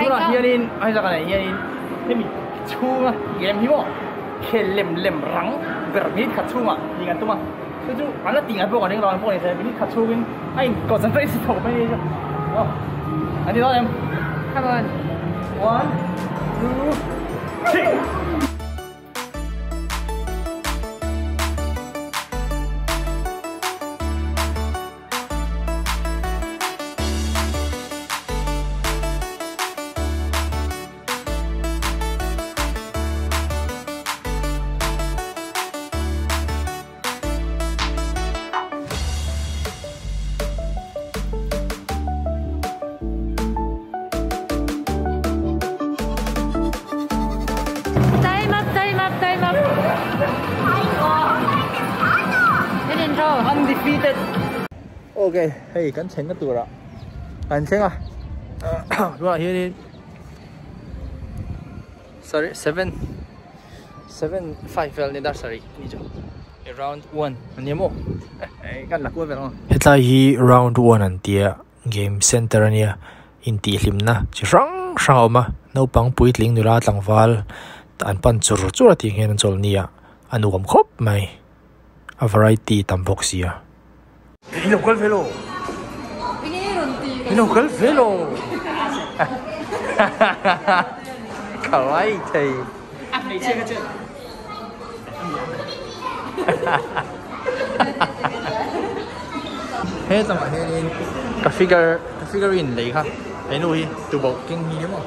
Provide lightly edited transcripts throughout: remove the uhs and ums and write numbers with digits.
Tunah hianin Isaac-a nen hianin hemi chhunga game hi maw khel lem lem rang ber minute khat chhungah tih kan tum a, chu chu an la tih ngai pawh kan ring lo ang pawh ni se minute khat chhungin a in concentration tawh mai a ni chu aw an ti dawn em? Come on. One, two, three. Time up, time up, time up. Undefeated. Okay, hei kan thlenna turah kan thleng a tunah hianin sorry 7 7 5 vel ni dar sarih ni chu round 1 ani maw kan la kual vel ang. Hetlai hi round 1 an tia game center ania intihhlimna chi hrang hrang a awm a naupang puitling nula tlangval an pan chur chur a tih hian an chawl nia a nuam khawp mai a variety tam bawk sia. I lo kal velo I lo kal velo Kawaii thei He tlangah hianin ka figure ka figurine lei kha he nu hi tuboh keng hi ni maw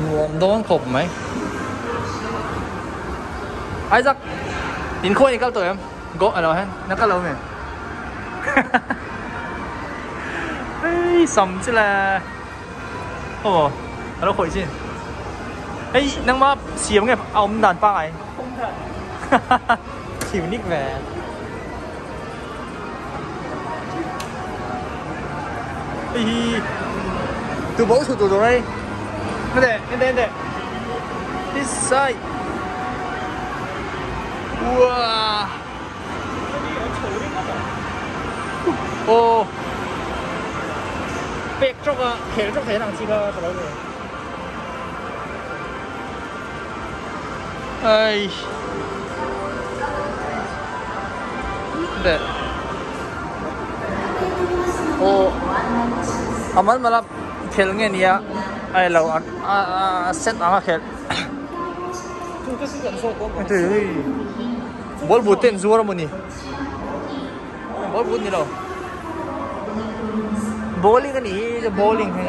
Nuam dawn khawp mai. Isaac, in khawi ni kal tawh em? Go alo hen, na kal lo mi? Hei sam chi le. Aw, alo khawi chin. Hei nangma siam nge a awm dan pangai? Unique ve. Hei hi tu bo chu tu tur hei. Hei hei hei. This side. Wow. Oh. Pek chok a, khel chok thei nang chi kha ka lo ni. Ai. De. Oh. Amal mala khel nge nia ai lo a a set anga khel. Ball but ten zuar amawni. Ball but ni lo. Bowling ani hi bowling hi.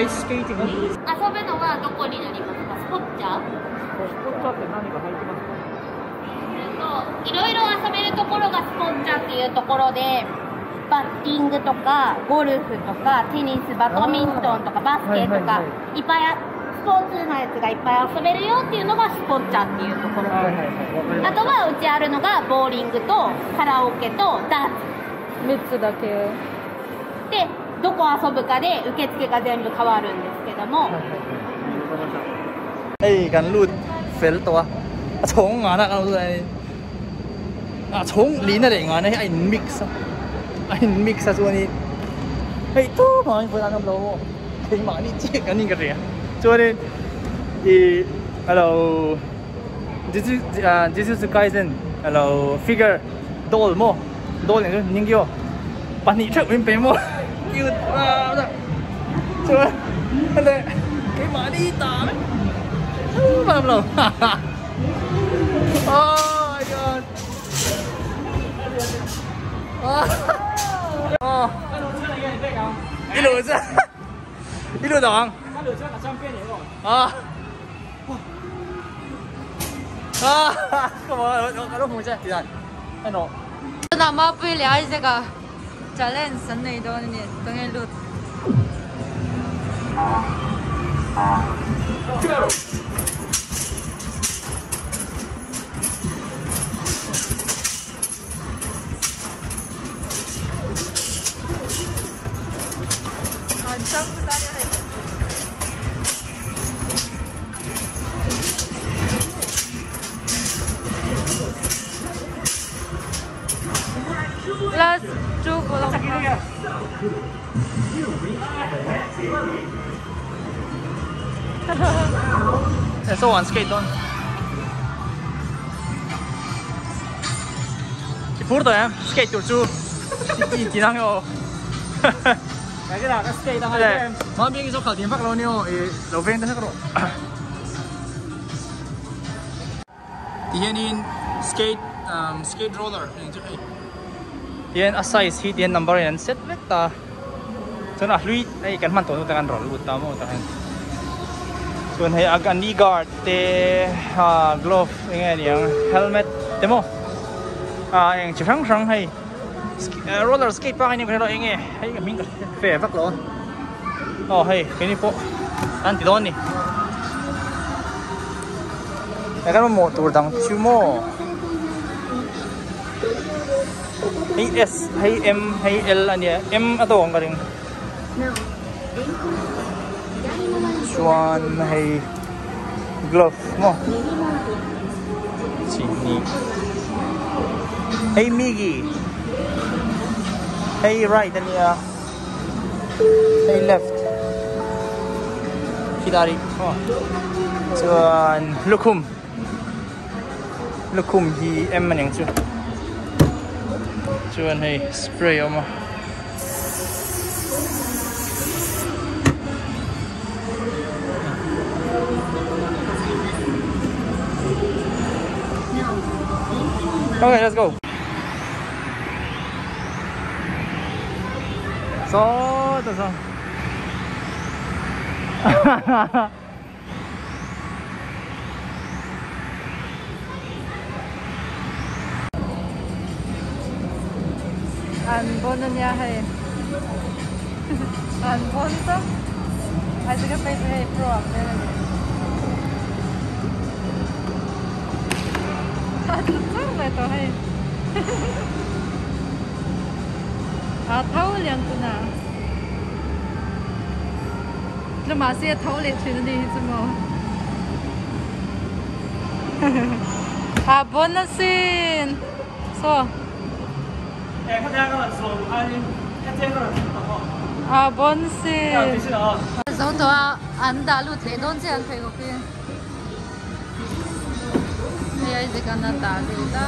Ice skating. 遊ぶのはどこになりますか？スポッチャ？スポッチャって何が入ってますか？いろいろ遊べるところがスポッチャっていうところで、バッティングとかゴルフとかテニス、バドミントンとかバスケとかいっぱいスポーツのやつがいっぱい遊べるよっていうのがスポッチャっていうところ。あとはうちあるのがボーリングとカラオケとダーツ。 3つだけ。で、どこ遊ぶかで受付が全部変わるんですけども。 Hei kan lut fel tawh a, a chhawng ngana kan lo chuan a chhawng lihna leh ngana hi a in mix a, a in mix a chuanin hei tum ah hian vawiin an awm lo maw keimahni chiah kan in ka hria chuanin ih alo Jujutsu Kaisen alo figure doll maw doll eng chu ningyo pahnih theuh min pe maw cute chuan keimahni ta vek tumah awm lo oh my god oh i luh chuan i luh tawh ang ah ah ka lo hmu che ti dan en rawh. Tunah Mapuii leh Isaac-a challenge an nei dawn a ni ka nge lut. An chang ta nia hei. Last 诸葛亮。So on skate on. Pur to em, skate tur chu. Ti nang yo. Cái là cái skate đang hay. Mà biết cái số khảo tiền phát lâu nhiêu, lâu ven tới hết rồi. Thì hiện skate skate roller hiện a size hi hiện number hiện set vek ta chuan a hlui hei kan hman tawh hnu tak an rawlh lut ta maw tak hian chuan hei a knee guard te glove eng nge ni ang helmet te maw ah eng chi hrang hrang hei roller skate pang hian ka hre lo eng nge hei ka hming ka hre ve vak lo a aw hei keini pawh an ti dawn a ni. He kan mamawh tur dang chu maw hei S hei M hei L a nia M a tawk ang ka ring chuan hei glove maw chi hnih hei migi hei right a nia hei left khilai aw chuan lukhum lukhum hi em a niang chu chuan hei spray a awm a. Okay, let's go. So, das war. 안 보느냐 해. 안 본다? 아직 페이스 프로 안 되는. 아, 진짜 또 해. 아, 타올리안구나. 좀 아시아 타올리 주는 이지 뭐. 아, 보너신. 소. 아, bonsin. Zo to an dah lut leh dawn che an phei bawk hi. Hei Isaac an a dah lut a.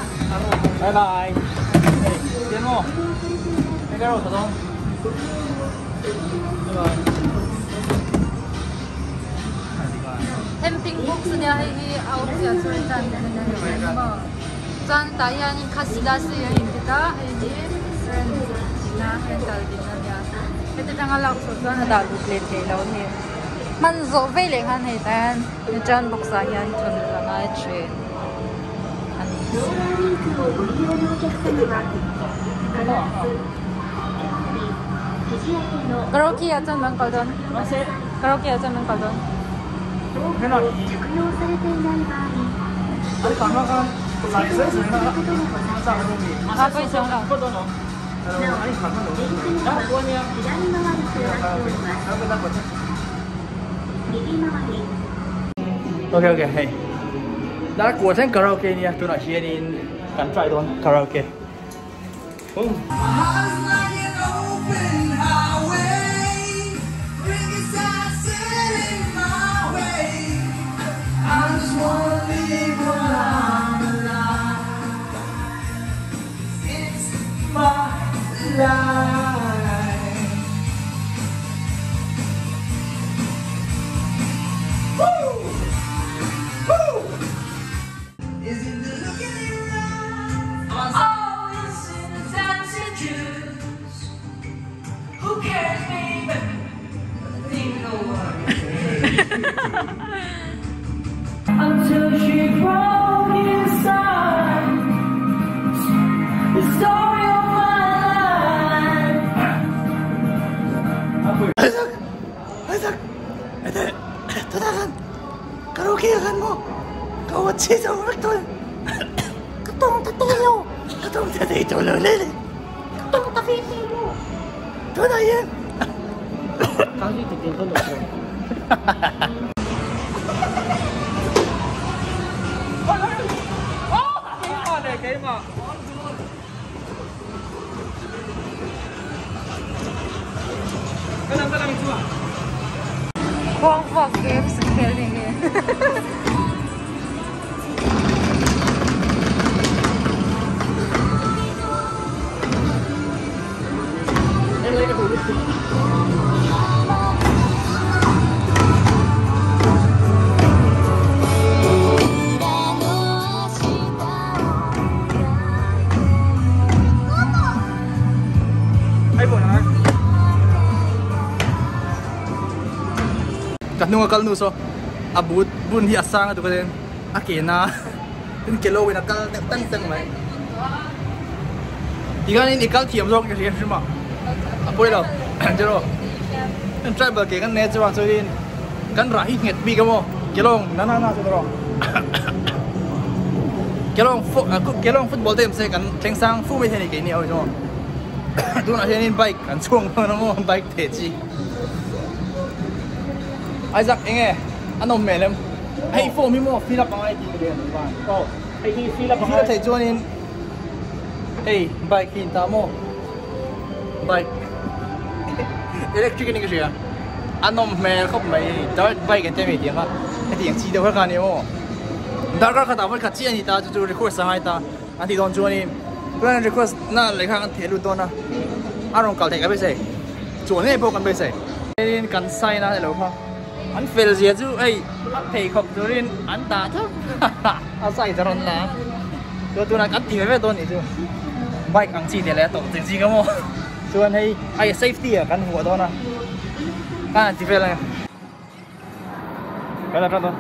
Bye bye. Hey, mo. Hey, girl, to dawn. Bye bye. Camping box ania hei hi a awmzia chu hei chuan chuan tah hianin khasila si a inti ta hei hi rent na rental ding ania heti tanga lak chhuah chuan a dah lut leh theih loh a ni hman zawh vei leh khan hei tah hian return box ah hian thun a ngai thin a ni. Karaoke ah chuan kan kal dawn karaoke ah chuan kan kal dawn. Okay okay hei dar kuah thleng karaoke nia tunah hianin kan try dawn karaoke. Until she broke inside the story of my life. Isaac, Isaac, karaoke kan mo, kau chi zo rak to, katong tatayo, katong tatayo to lo le, katong tatayo mo, to na yan. Kau ni titik ko lo. Games an khel ni hi. Ka hnunga kal nu saw a but bun hi a sang a tuk a tin a ke na tin ke lo in a kal deuh tang tang mai tikhanin i kal thiam zawk ka hria hrim a a pawi lo zero kan tribal ke kan nei chuan chuanin kan rah hi nghet bik a maw kelawng na na na chu tawh kelawng kelawng football te awm se kan thleng sang fu mai thei a ni keini ho hi chu tunah hianin bike an chhuang dawn a maw bike theh chi. Isaac enge a nawm hmel em hei form hi maw fill up angai tih ka ria aw hei hi fill up angai thei chuanin hei bike hi in ta maw bike electric ani ka hria a nawm hmel khawp mai dirt bike an ti a mi tiang a hetiang chi deuh kha kha ani maw darkar khatah vawi khat chiah ani ta chu chu request angai ta an tih dawn chuanin chuan request na lehkha kan theh lut dawn a a rawn kal theih ka beisei chuan ngei pawh kan beisei tin kan sign a elo kha an fel zia chu hei a pheikhawk turin an dah thap a size a rawn la a chuan tunah kan ti ve ve dawn nih chu bike ang chi te leh a tawp cheng ching a maw chuan hei hei safety ah kan vuah dawn a a ti vel a ni. Kan la tan dawn.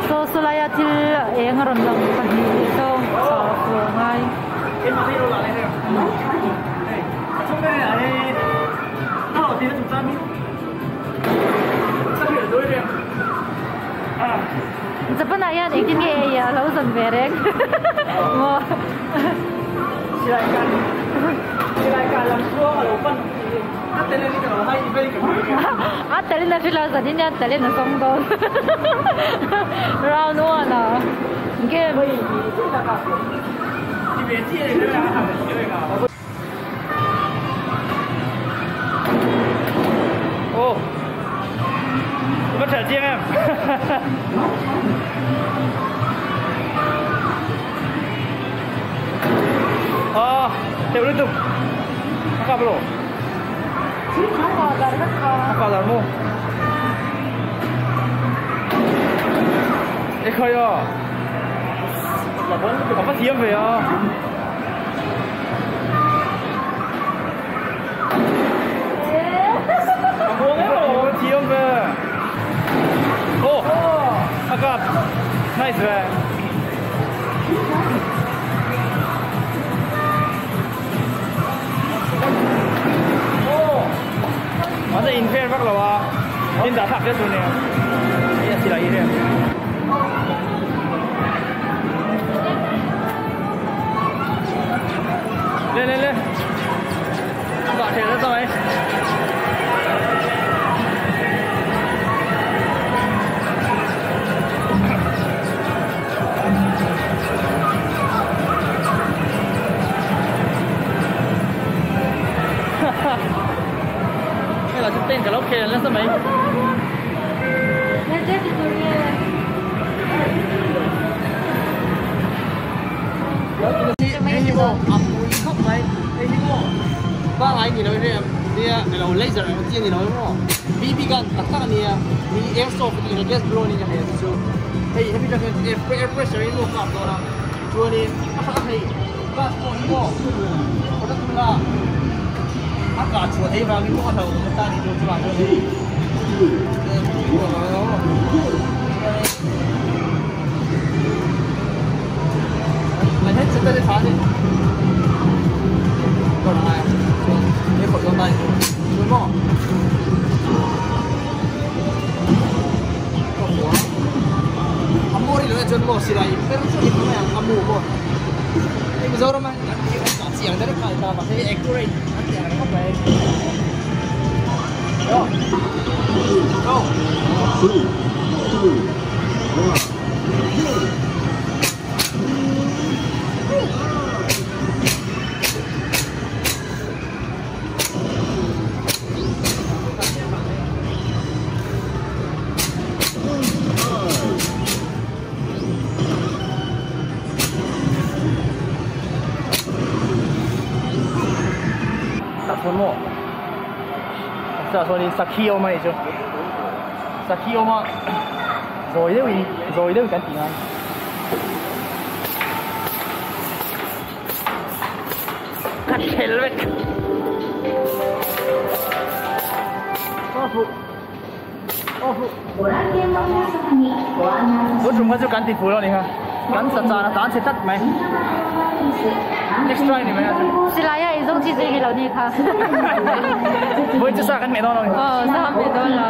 Saw sawlaia thil eng a rawn lang pahnih zawng chhuah fur a ngai. Japan ah hian engtin nge ei a lo zawn ve reng maw. A talin a hrilh a zanin hian talin a zawng dawn round one ah game. Ô, có thể chiên em. Ờ, theo liên tục. Nó gặp rồi. Nó gặp rồi. Ê khơi à. Nó có thiêm về à. Nice man. Mahse in fair vak lo a, in dah thlak hle tur nia. Hei a silai hi. Le le le. Dah thei nasa mai. Hei lah chu tent ka lo khel nasa mai. Hei hi maw a pui khawp mai hei hi maw pangai ni lo hi nia ni lo laser ang chi a ni lo maw BB gun tak tak a nia mi airsoft tih gas blow a ni ka hria chu chu hei hemi atang hian air pressure in maw kap dawn a chuanin a hrang a hei gas pawh hi maw product bula a kah chhuah theih vangin maw a hlauhawm ta a ni chu chuvang chuan hei Sakhi awm a nih chu sakhi awm a zawi deuhin zawi deuhin kan tih ngai. Ka thel vek Tun tum kha chu kan ti fuh lo a ni kha kan sa chan a tlan chhe tlat mai next try ni mai a chu Silai a i zawng chi zui hi lo ni kha Vawi chu sa kan meh dawn lo ni Aw sa kan meh dawn lo.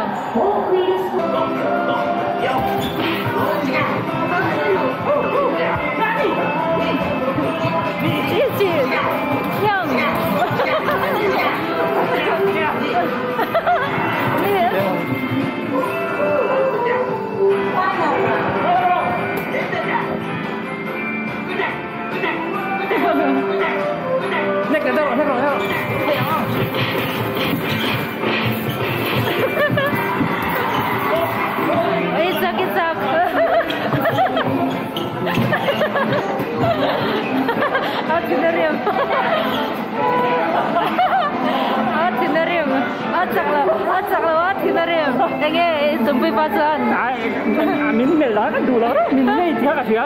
Min melh dan kan duh lo reng min ngei tih kha ka hria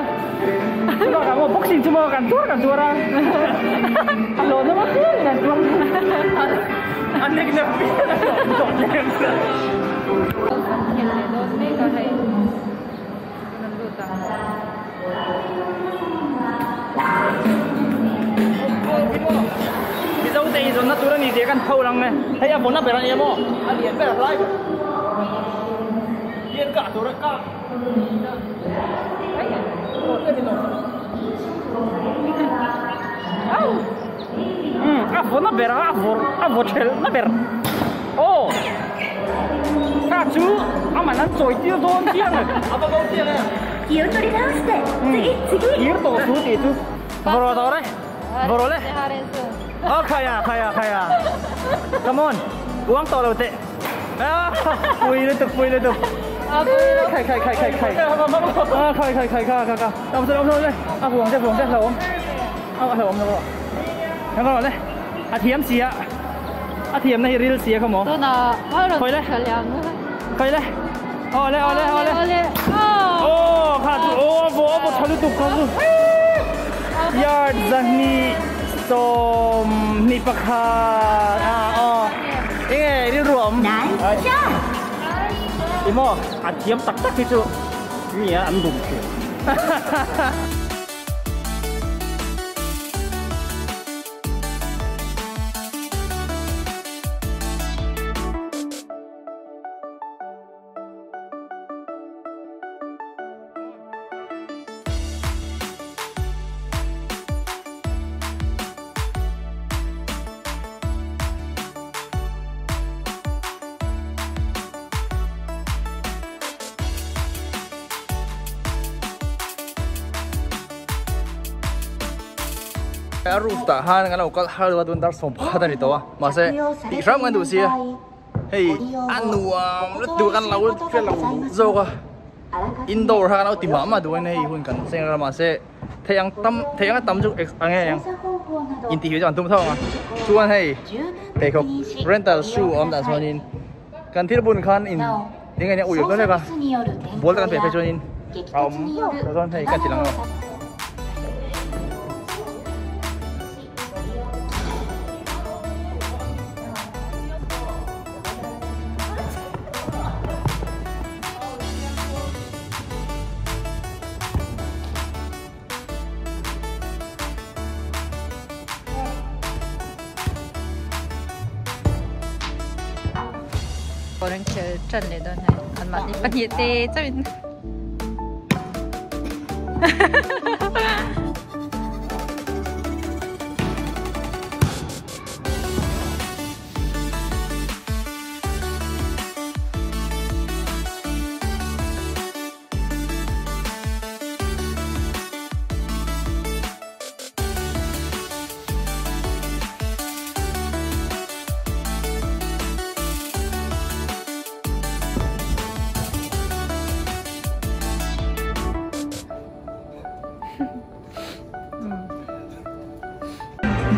chubakah maw boxing chu maw kan tuar kan tuar a a hlawh na ngawt in kan tuar a nek na pian a hlawh tawh lem lo. Mizo te inzawnna tur a ni tih kan pho lang e hei a vawnna ber a nia maw a lian ber a hlai ber hian kah tur a kah a vawnna ber a a vaw thelh na ber aw kha chu aman an chawi tir dawn chiang e a va bo chiang e kir tawh su tih chu vawrh tawh re vawrh le aw khai a khai a khai a come on uang tawh lo teh pui lutuk pui lutuk khai khai khai khai khai a khai khai khai kha kha kha awm se awm se a vuang te vuang te hlauhawm a hlauhawm lo aw le a thiam si a a thiamna hi ril si a kha maw khawi le khawi le awle awle awle aw kha chu aw a vaw a vaw tha lutuk kha chu yard zahnih sawmhnih pakhat a aw enge rilru a awm ti maw a thiam tak tak hi chu mi a an bum thin. A roof tah khan kan lo kal har deuh a tun dar 11 a ni tawh a mahse tih hram kan duh sia hei a nuam lutuk a kan lo hriat lo zawk a indoor kha kan lo ti mah mah duh a ni hei hun kan seng rama mahse thei ang tam thei anga tam chu eng nge ang intih hi chu an tum tho ang a chuan hei pheikhawk rental shoe a awm dah chuanin kan thil bun khan in eng nge ui awm dawn hlek a ball te kan peh phei chuanin a awm chuan hei ka ti lang lo. Kawr an khel tan leh dawn hei an mahni pahnih te chauh in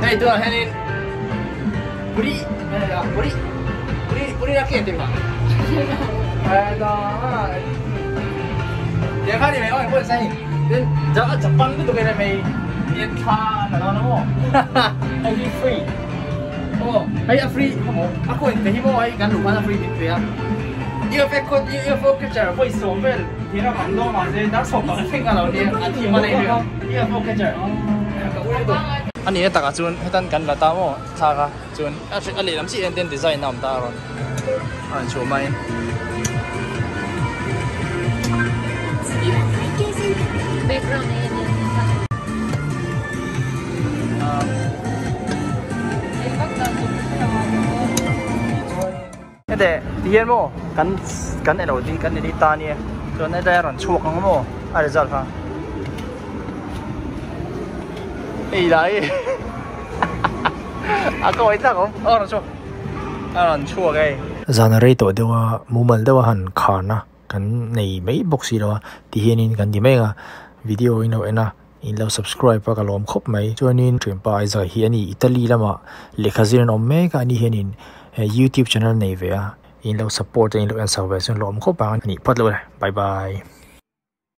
Hei tunah hianin puri puri puri puri a ke tih Hei a free a coin te hi maw hei kan luh khan a free min pe a UFO catcher vawi sawm vel thir a bang dawn mahse dar sawm bang thleng a lo nia a thim a nei vel UFO catcher ka ui lutuk. A nihna takah chuan hetan kan la ta maw thlak a chuan a lehlam chiah hian ten design a awm ta a rawn a rawn chhuah mai. Background hi a ni. Hete ti hian maw kan kan elo tih kan edit ta ania chuan hetlai a rawn chhuak ang maw a result kha hei lah hi a kawi tak awm a rawn chhuak a rawn chhuak hei. Zan a rei tawh deuh a mumal deuh a han khan a kan nei mai bawk si lo a ti hianin kan ti mek a video in lo en a in lo subscribe a ka lawm khawp mai chuanin thianpa Isaac hi a ni Italy lamah lehkha zir an awm mek a ani hianin youtube channel nei ve a in lo support a in lo en sak ve chuan lawm khawp ang a nih phawt lo le bye bye.